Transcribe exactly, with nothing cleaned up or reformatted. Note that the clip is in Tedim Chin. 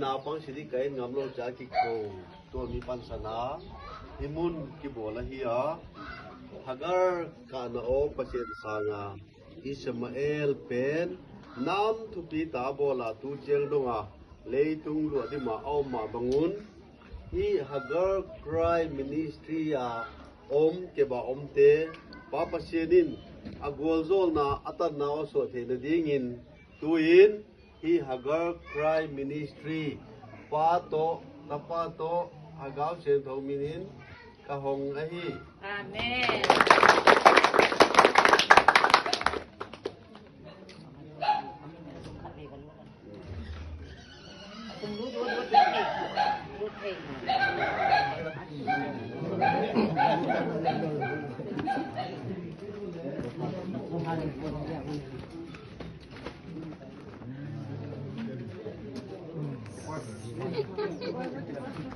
Naupang si ding ka et ngam lo cia kiko tualmi pansan a hih mun kibawl ahi a, Hagar kahna aw Pasian sanga Ishmael pen nam thupi ta bawla tu ciang donga leitung luah dima a om mah bangun, hih Hagar Cry Ministry a om keba omte Pa Pasian in a gualzawlna a tanna aw suah theihna dingin tu-in hih Hagar Cry Ministry Pa tawh, Tapa tawh, Hagar Siangtho minin ka hong ahi. Amen.